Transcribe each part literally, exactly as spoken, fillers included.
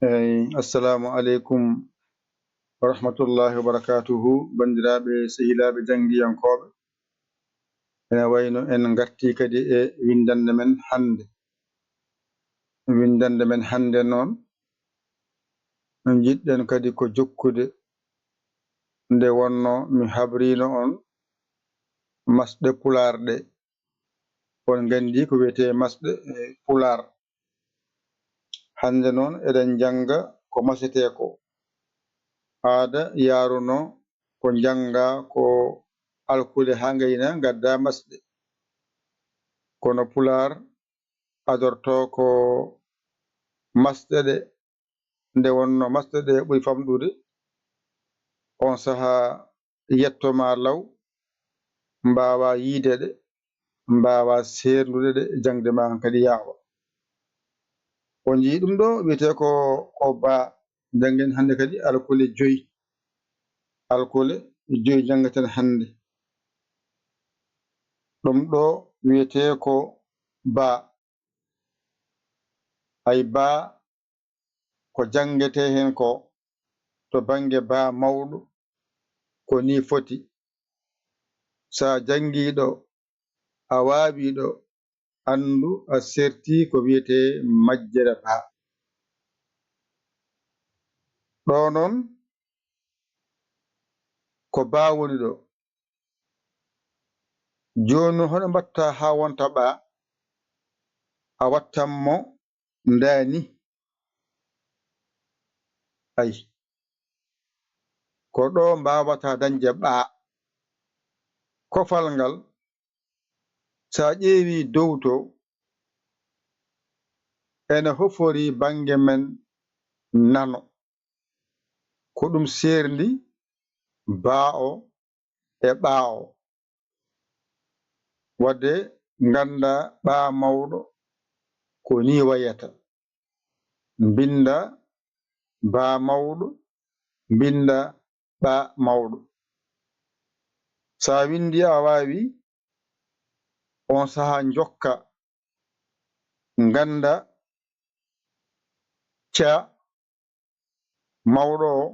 Eyi, assalamu aleykum wa rahmatullahi wa barakatuhu, banndiraaɓe, sehilaaɓe, janngiyankooɓe. Ene wayno en ngartii kadi e winndannde men hannde. Winndannde men hannde noon, no njiɗɗen kadi ko jokkude nde wonnoo mi habriino on masɗe Pulaar ɗe. On nganndi ko wiyetee masɗe, e, Pulaar. Hannde noon eɗen njannga ko masetee ko. Aada yaaruno ko njanngaa ko alkule haa ngayna ngadda masɗe. Kono Pulaar adorto ko masɗe ɗe, nde wonno masɗe ɗe ɓuri famɗude, on sahaa yetto ma law, mbaawa yiide ɗe, mbaawa seerndude ɗe, jaŋde ma hankadi yaawa. On njii ɗum ɗo wiyetee ko, ko baa, njanngen hannde kadi alkule joyi. Alkule joyi njanngaten hannde. Ɗum ɗo wiyetee ko baa. Ay baa ko janngetee heen ko to bannge baa mawɗo, ko nii foti. So a janngii ɗo, a waawii ɗo, anndu a sertii ko wiyetee majjere baa. Ɗo noon ko baa woni ɗo. Jooni noon hono mbaɗtaa haa wonta ɓaa? A wattan mo ndaa ni. Ay, ko ɗo mbaawata dañde ɓaa. Kofal ngal, so a ƴeewii dow to, ene hofori bannge men nano. Ko ɗum seerndi baa o e ɓaa o. Wadde ngannda ɓaa mawɗo ko nii wayata. Mbinnda baa mawɗo, mbinnda ɓaa mawɗo. So a winndi a waawi, on sahaa njokka ngannda ca mawɗo o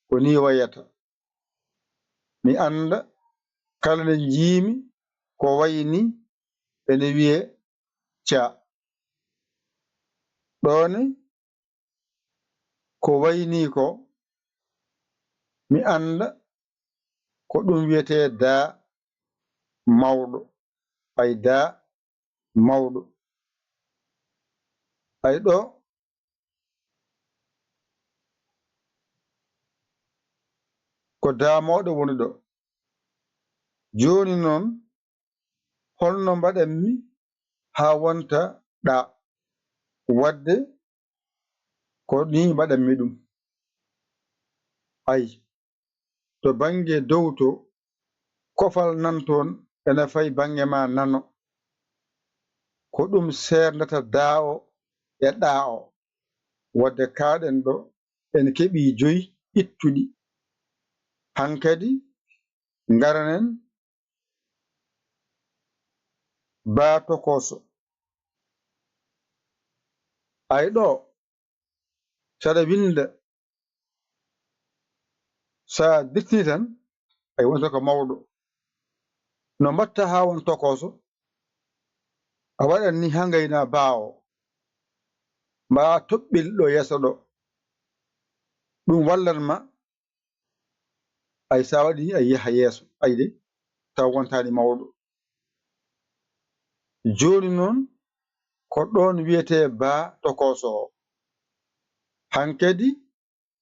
ko nii wayata. Mi annda kala nde njiimi ko wayi ni ene wiyee ca. Ɗo ne ko wayi ni ko mi annda ko ɗum wiyetee daa mawɗo. Ay daa mawɗo. Ay ɗo ko daa mawɗo woni ɗo. Jooni noon, holno mbaɗanmi haa wonta ɗaa? Wadde ko nii mbaɗanmi ɗum. Ay, to bannge dow to, kofal nan toon ene fayi bannge ma nano. Ko ɗum seerndata daa o e ɗaa o. Wadde kaaɗen ɗo, en keɓii joyi ittuɗi. Hankadi, ngaranen baa tokooso. Ay ɗo, saɗa winnda, so a dirtini tan, ay wonta ko mawɗo. No mbaɗta haa won tokooso? A waɗan ni haa ngayna baa o. Mbaa toɓɓel ɗo yeeso ɗo. Ɗum wallan ma. Ay, so a waɗi ni, ay yaha yeeso. Ay de, taw wontaani mawɗo. Jooni noon, ko ɗoon wiyetee baa tokooso o. Hankadi,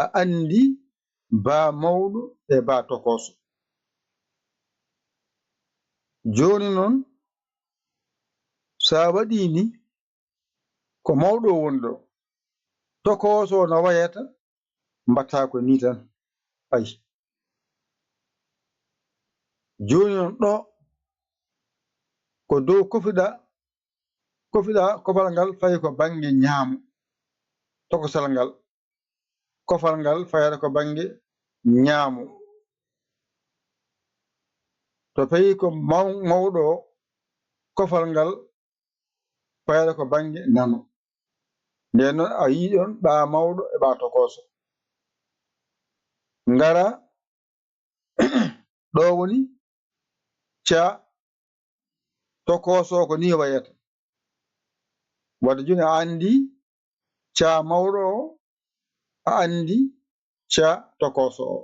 a anndi baa mawɗo e baa tokooso. Jooni noon, so a waɗii ni, ko mawɗo o woni ɗo. Tokooso o no wayata, mbaɗtaa ko nii tan. Ay. Jooni noon ɗo, ko dow kofiɗaa, kofiɗaa, kofal ngal fayi ko bannge ñaamo, tokosal ngal. Kofal ngal fayata ko bannge ñaamo. To fayi ko maw-, mawɗo o, kofal ngal fayata ko bannge nano. Nden noon a yii ɗoon ɓaa mawɗo e ɓaa tokooso. Ngara ɗo woni ca tokooso o ko nii wayata. Wadde jooni a anndi ca mawɗo o, a anndi ca tokooso o.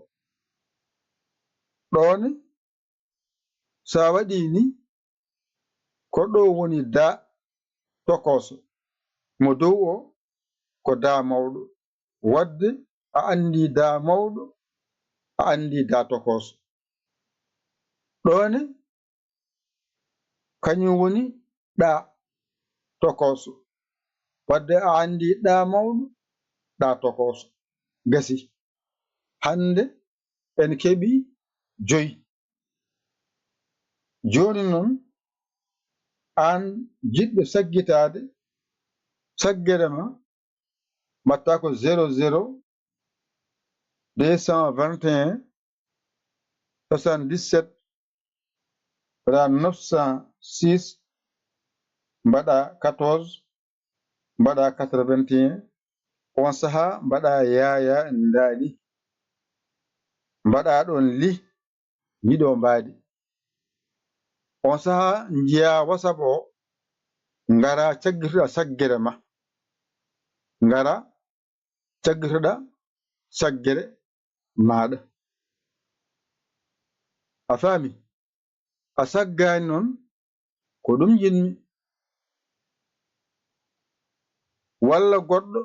Ɗoon so a waɗii ni, ko ɗo woni da tokooso. Mo dow o ko da mawɗo. Wadde a anndi da mawɗo, a anndi da tokooso. Ɗoone kañum woni ɗa tokooso. Wadde a anndi ɗa mawɗo, ɗa tokooso. Gasi. Hannde en keɓii joyi. Jooni noon, aan jiɗɗo saggitaade saggere ma, mbaɗta ko zéro zéro deux cent vingt et un soixante-dix-sept, mbaɗa neuf cent six, mbaɗa quatorze, mbaɗa quatre-vingt et un. On sahaa mbaɗa Yaaya Ndaali. Mbaɗa ɗoon li, miɗo mbaadi. On sahaa njiyaa WhatsApp o, ngara caggitoɗa saggere ma. Ngara caggitoɗa saggere maaɗa. A faami? A saggaani noon, ko ɗum njiɗmi. Walla goɗɗo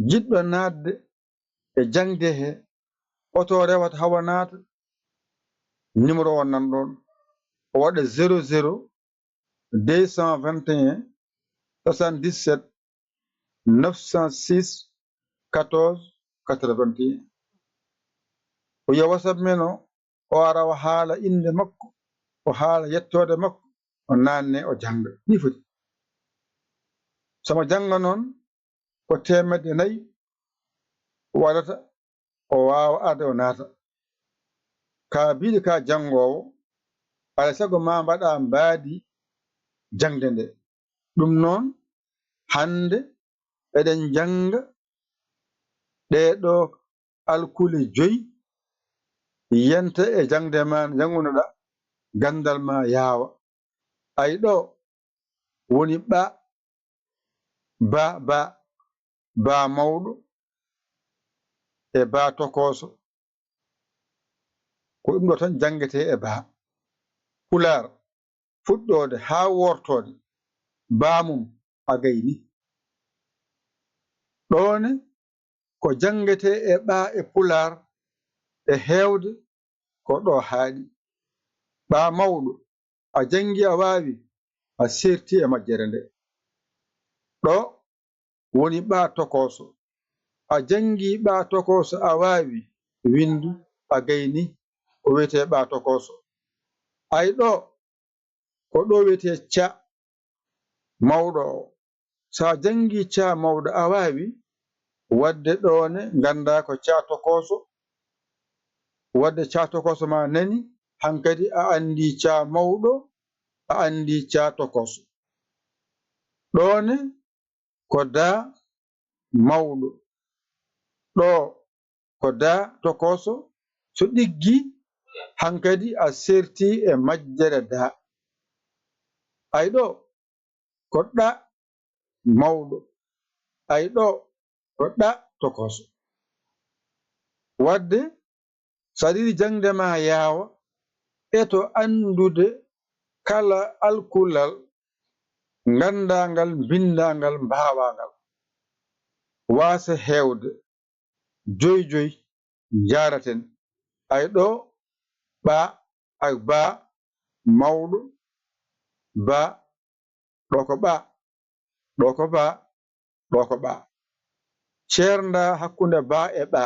jiɗɗo naatde e jaŋde he, oto rewata hawa naata, numéro o nan ɗoon. O waɗa zéro zéro deux cent vingt et un soixante-dix-sept neuf cent six quatorze quatre-vingt et un. O yiya WhatsApp men o, o ara o haala innde makko, o haala yettoode makko, o naatne o jannga. Nii foti. Sama jannga noon ko teemedde nayi waɗata o waawa arde o naata. Ka biɗe ka janngoowo, alaa sago ma mbaɗa mbaadi jaŋde nde. Ɗum noon, hannde eɗen njannga ɗee ɗoo alkule joyi, yiyanta e jaŋde ma nde janngunoɗa, ganndal ma yaawa. Ay ɗo woni ɓa, ba, ba, ba mawɗo e ba tokooso. Ko ɗum ɗo tan janngetee e ba. Pulaar, fuɗɗoode haa wortoode, ba mum a gayni. Ɗoone ko janngetee e ɓa e Pulaar e heewde ko ɗo haaɗi. Ɓa mawɗo, a janngi a waawi, a seerti e majjere nde. Ɗo woni ɓa tokooso. A janngi ɓa tokooso a waawi, winndu a gayni, ko wiyetee ɓa tokooso. Ay ɗo ko ɗo wiyetee ca mawɗo o. So a janngii ca mawɗo a waawi, waɗde ɗoone nganndaa ko ca tokooso, waɗde ca tokooso ma nani, hankadi a anndii ca mawɗo, a anndii ca tokooso. Ɗoone ko da mawɗo. Ɗo ko da tokooso, so ɗiggi hankadi a seerti e majjere da. Ay ɗo ko ɗa mawɗo. Ay ɗo ko ɗa tokooso. Waɗde so aɗa yiɗi jaŋde ma yaawa, eto anndude kala alkulal nganndaangal, mbinndaangal, mbaawaangal. Waasa heewde, joy joy njaaraten. Ay ɗo ɓa, ay ba, mawɗo, ba, ɗo ko ɓa, ɗo ko ba, ɗo ko ɓa. Ceernda hakkunde ba e ɓa.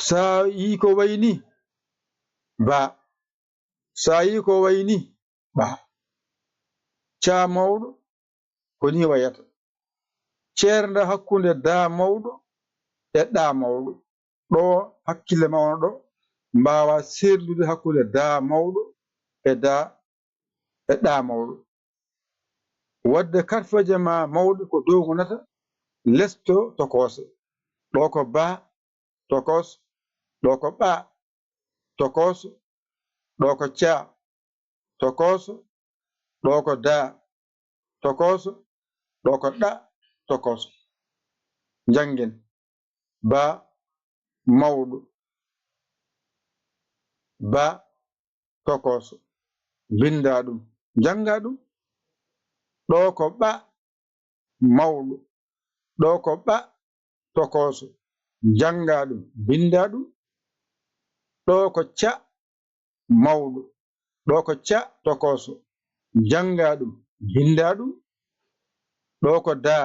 Sa yii ko wayi ni, ba. Sa yii ko wayi ni, ɓa. Ca mawɗo, ko ni wayata. Ceernda hakkunde da mawɗo e ɗa mawɗo. Ɗo hakkille ma wona ɗo, mbaawa seerndude hakkunde da mawɗo e da, e ɗa mawɗo. Wadde karfeeje ma mawɗe ko doogunata, lesto tokoose. Ɗo ko ba, tokos. Ɗo ko ɓa, tokos. Ɗo ko ca, tokos. Ɗo ko da, tokos. Ɗo ko ɗa, tokos. Njanngen. Ba, mawɗo. Ba, tokos. Winnda ɗum. Njannga ɗum. Ɗo ko ɓa, mawɗo. Ɗo ko ɓa, tokooso. Njannga ɗum, mbinnda ɗum. Ɗo ko ca, mawɗo. Ɗo ko ca, tokooso. Njannga ɗum, mbinnda ɗum. Ɗo ko da,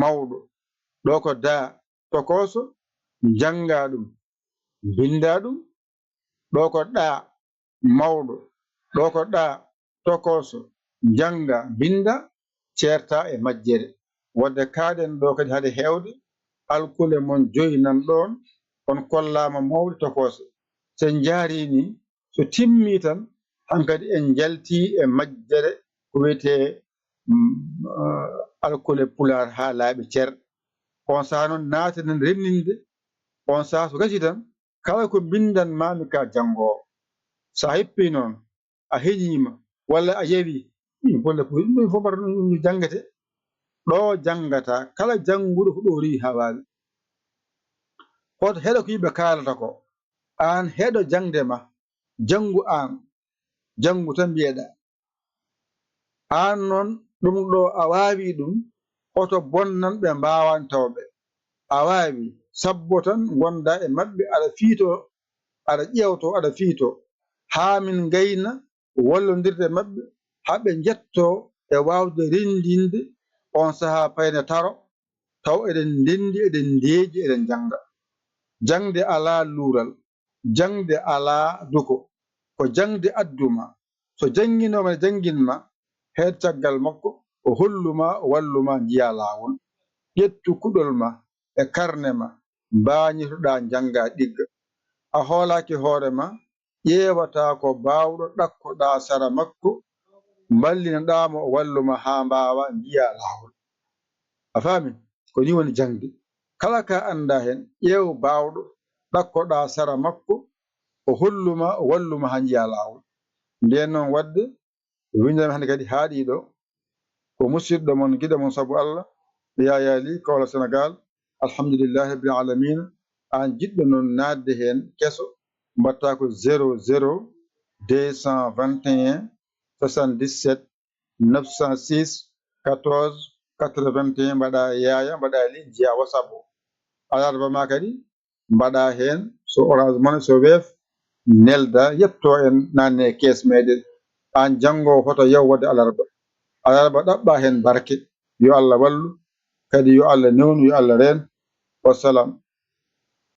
mawɗo. Ɗo ko da, tokooso. Njannga ɗum, mbinnda ɗum. Ɗo ko ɗa, mawɗo. Ɗo ko ɗa, tokooso. Njannga, mbinnda, ceerta e majjere. Wadde kaaɗen ɗo kadi hade heewde, alkule mon joy nan ɗoon, on kollaama mawɗe tokoose. So en njaarii nii, so timmii tan, hankadi en njaltii e majjere ko wiyetee, mm, eh, alkule pulaar haa laaɓi cer. On sahaa noon, naataten renndinde, on sahaa so gasii tan, kala ko mbinndan maa mi ka janngoowo. So a heppii noon, a heñiima, walla a yawii, ɗum bolle ko ɗum fof mbaɗa ɗum, ɗum janngete. Ɗo janngata, kala jannguɗo ko ɗo rewi haa waawi. Hoto heɗo ko yimɓe kaalata ko. Aan heɗo jaŋde ma, janngu aan, janngu tan mbiyeɗaa. Aan noon, ɗum ɗo a waawi ɗum, hoto bonnan ɓe mbaawani tawɓe. A waawi, sabbo tan ngondaa e maɓɓe, aɗa fiito, aɗa ƴeewto, aɗa fiito, haa min ngayna wallondirde e maɓɓe, haa ɓe njettoo e waawde renndinde on sahaa payne taro, taw eɗen ndenndi, eɗen ndeeji, eɗen njannga. Jaŋde alaa luural, jaŋde alaa duko, ko jaŋde addu ma. So jannginooma ne janngin ma, heed caggal makko, o hollu ma, o wallu ma, njiyaa laawol. Ƴettu kuɗol ma e karne ma, mbaañitoɗaa njannga ɗigga. A hoolaaki hoore ma, ƴeewataa ko baawɗo, ɗakkoɗaa sara makko, mballinoɗaa mo, o wallu ma haa mbaawaa njiyaa laawol. A faami? Ko nii woni jaŋde. Kala ka anndaa heen, ƴeew baawɗo, ɗakkoɗaa sara makko, o hollu ma, o wallu ma haa njiyaa laawol. Ndeen noon waɗde, winndam hannde kadi haaɗii ɗo. Ko musidɗo mon, giɗo mon sabu Allah, Yaya Ly, Kaolack, Sénégal. Alhamdulillahi rabbil alamina. Aan jiɗɗo noon naatde heen keso, mbaɗtaa ko zéro zéro deux cent vingt et un soixante-dix-sept neuf cent six quatorze quatre-vingt et un, mbaɗa Yaya, mbaɗa Ly, njiyaa WhatsApp o. Alarba ma kadi, mbaɗa heen, so Orange Money, so Wave, nelda, yetto en, naanne e kees meɗen. Aan janngo hoto yaw waɗde alarba. Alarba ɗaɓɓa heen barke. Yo Allah wallu, kadi yo Allah newnu, yo Allah reen. Wassalam.